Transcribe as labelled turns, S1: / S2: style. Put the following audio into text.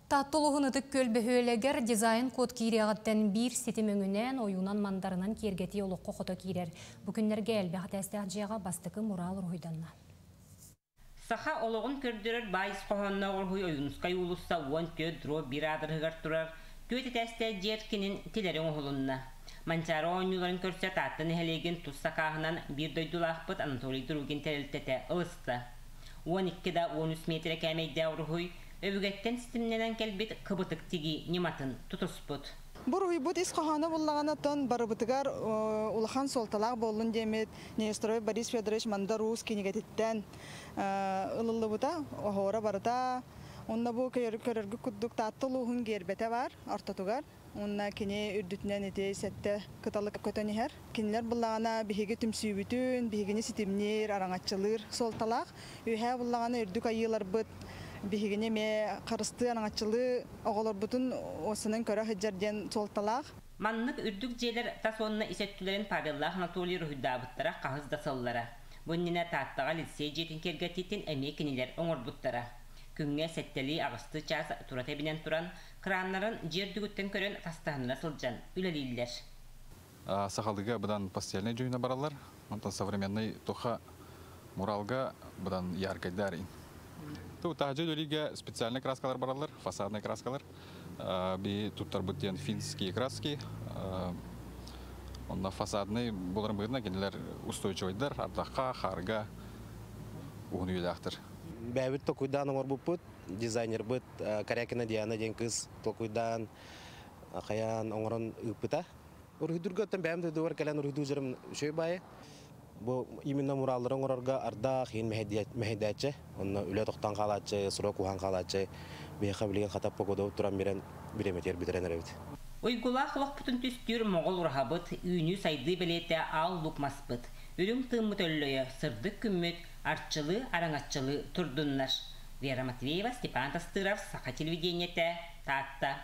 S1: Таатта улууһун Ытык Күөл бөһүөлэгэр дизайн-код киириэҕиттэн биир ситим өҥүнэн, ойуунан-мандарынан киэргэтии олоххо хото киирэр. Бу күннэргэ элбэх этээстээх дьиэҕэ бастакы мурал уруһуйданна.
S2: Саха олоҕун көрдөрөр баай ис хоһоонноох уруһуй Ойуунускай уулусса 14 дробь биир аадырыһыгар турар түөрт этээстээх дьиэ эркинин тилэри оҥоһулунна. Манчаары оонньууларын көрсө Таатта нэһилиэгин тус сакааһынан биир дойдулаахпыт Анатолий Другин тэрилтэтэ ылыста. 12 да 13 миэтэрэ кээмэйдээх уруһуй өбүгэттэн ситимнэнэн кэлбит кыбытык тигии ньыматын тутуспут.
S3: Бу уруһуйбут ис хоһооно буллаҕына тон барыбытыгар улахан суолталаах буоллун диэммит Неустроев Борис Федорович Мандар Уус кинигэтиттэн ылыллыбыта, оһуора барыта. Онно бу көрөргүт курдук Таатта улууһун гиэрбэтэ баар ортотугар. Уонна кини үрдүтүнэн ити сэттэ кыталык көтөн иһэр. Кинилэр буллаҕына биһиги түмсүүбүтүн, биһигини ситимниир, араҥаччылыыр суолталаах. Үөһээ буллаҕына үрдүк айыыларбыт биһигини эмиэ харыстыы, араҥаччылыы оҕолорбутун уоссанан көрө сылдьар диэн суолталаах.
S2: Маннык үрдүк дьиэлэр тас уонна ис өттүлэрин Павеллаах Анатолий уруһуйдаабыттара хаһыс да сыллара. Бу иннинэ Тааттаҕа лицей дьиэтин киэргэтиитин эмиэ кинилэр оҥорбуттара. Күҥҥэ сэттэлии-аҕыстыы чаас тура тэбинэн туран, краннарын дьиэ үрдүгүттэн көрөн тастаһыннара сылдьан үлэлииллэр.
S4: Сахалыыга быдан постельнай дьүһүнэ бараллар. Онтон современный туха муралга быдан яркайдар. Ту таһдьа үлэлиигэ специальный краскалар бараллар, фасадный краскалар. Би туттарбыт диэн финские краски. Онно фасадный буларын быһыытынан кинилэр устойчивайдар, ардахха, хаарга уһун үйэлээхтэр.
S5: Бэйэбит толкуйдаан оҥорбуппут, дизайнербыт Корякина Диана диэн кыыс толкуйдаан хайаан оҥорон ыыппыта. Уруһуйдуурга оттон бэйэм дойдубар кэлэн уруһуйдуу дьарым үчүгэй баайы. Бу именно мураллары оҥорорго ардах иһин мэһэйдээччи, онно үлэ тохтон хаалааччы, срок уһаан хаалааччы, биһиэхэ билигин хата погода туран биэрэн бириэмэтигэр бүтэрэн эрэбит.
S2: Уйгулаах олохпутун түстүүр моҕол ураһабыт, үүнүү-сайдыы бэлиэтэ аал лук маспыт, үрүҥ тыыммыт өллөйө, сырдык күммүт арчылыы, араҥаччылыы турдуннар. Вера Матвеева, Степан Тастыров, Саха телевидениетэ, Таатта.